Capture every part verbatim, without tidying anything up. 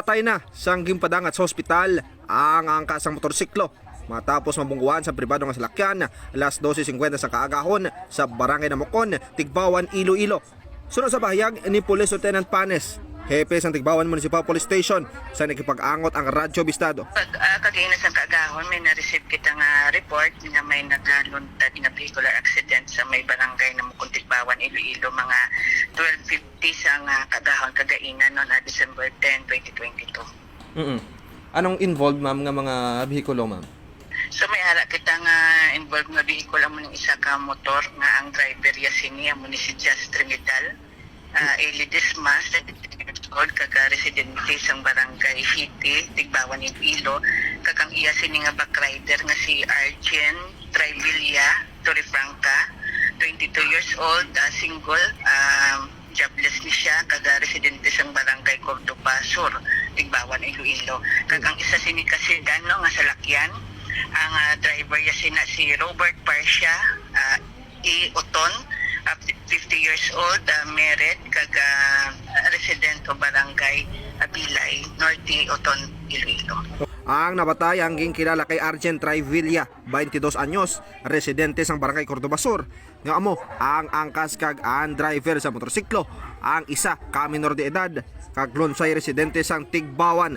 Patay na sang ginpadangat sa hospital ang angkas sang motorsiklo matapos mabungguan sa pribado nga salakyan alas dose singkwenta sa kaagahon sa Barangay Namukon, Tigbawan, Iloilo. Suno sa pahayag ni Police Lieutenant Panes, hepe sang Tigbawan Municipal Police Station, sa nakipag-angot ang Radyo Bistado. Pag, ah, kagaina sang kaagahon, may na-receive kita nga report nga may nagaluntad nga vehicular accident sa may barangay Namukon, Tigbawan, Iloilo, mga twelve fifty sa nga kaagahon kagaina, no, na December ten, twenty twenty-two. Mm. Anong involved, ma'am, nga mga behikulo, ma'am? So, may ara kita nga involved nga vehicle, amo ning isa ka motor nga ang driver ya sini, amo ni si Jazz Trinidad, ah, Eli Dismas, seventeen years old, kag, ah, residente sang barangay Hiti, Tigbawan, Iloilo, kag ang iya sini nga backrider nga si Arjen Trivilla Torrefranca, twenty-two years old, ah, single, ah, jobless ni siya, kag, ah, residente sang barangay Cordova Sur, Tigbawan, Iloilo. Kag ang isa sini ka sedan, no, nga salakyan, ang, ah, driver ya sina si Robert Parsia, ah, E. Oton, ah, fifty years old, ah, married, kag, ah, resident o barangay Abilay, Norte, Oton, Iloilo. Ang nabatay ang ginkilala kay Arjen Trivilla, twenty-dos anyos, residente sang Barangay Cordova Sur, nga amo ang angkas kag ang driver sa motorsiklo, ang isa ka minor de edad, kag lunsay residente sang Tigbawan.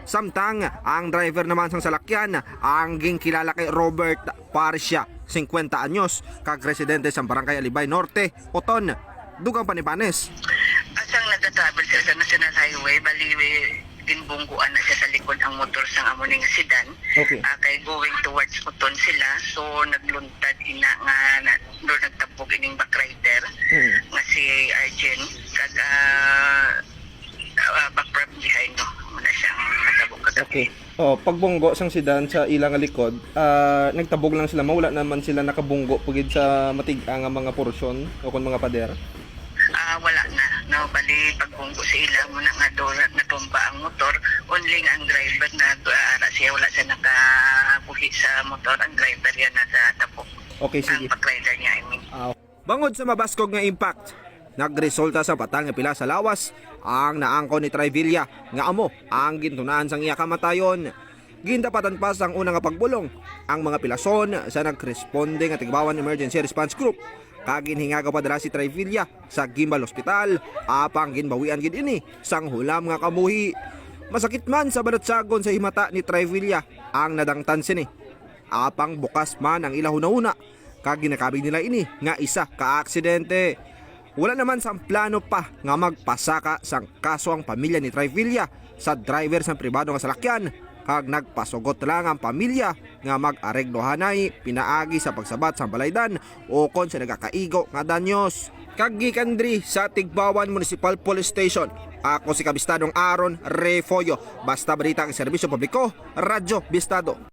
Samtang ang driver naman sang salakyan ang ginkilala kay Robert Parsia, singkwenta anyos, kag residente sang Barangay Alibay Norte, Oton. Dugang pa ni Panes. Asang nagatravel sila sa National Highway, bali, ginbungguan na siya sa likod ang motor sang amo ning sedan. Okay. Ah, kay going towards Oton sila, so nagluntad ina nga na, doon nagtabog ining backrider Hmm. nga si Arjen. Kag, ah, ah, back from behind, no? Muna siyang natabog kagabi. Okay. Oh, pagbunggo sang sedan sa ila nga likod, ah, nagtabog lang sila, mawala naman sila nakabunggo pugid sa matig-a nga mga porsyon o kon mga pader. Ah, wala na, no? Bali, pagbunggo sa ila, muna nga do natumba ang motor, only nga ang driver na, ah, ara siya, wala siya nakabuhi sa motor, ang driver yan nasa tabok. Okay, sige. Ang backrider niya, I mean. Ah, Bangod sa mabaskog nga impact, nagresulta sa patay nga pila sa lawas ang naangkon ni Trivilla, nga amo ang gintunaan sang iya kamatayon. Gindapatan pa sang una nga pagbulong ang mga pilason sa nagresponde nga Tigbawan Emergency Response Group, kag ginhingagaw pa dala si Trivilla sa Guimbal Hospital, apang ginbawian gid ini sang hulam nga kabuhi. Masakit man sa banatsagon sa himata ni Trivilla ang nadangtan sini, apang bukas man ang ila hunahuna, kag ginakabig nila ini nga isa ka aksidente. Wala naman sang plano pa nga magpasaka sang kaso ang pamilya ni Trivilla sa driver sang pribado nga salakyan, kag nagpasugot lang ang pamilya nga mag-areglohanay pinaagi sa pagsabat sang balaydan ukon sa nagakaigo nga danyos. Kag gikan diri sa Tigbawan Municipal Police Station, ako si Kabistadong Aaron Refollo. Basta balita kag serbisyo publiko, Radyo Bistado.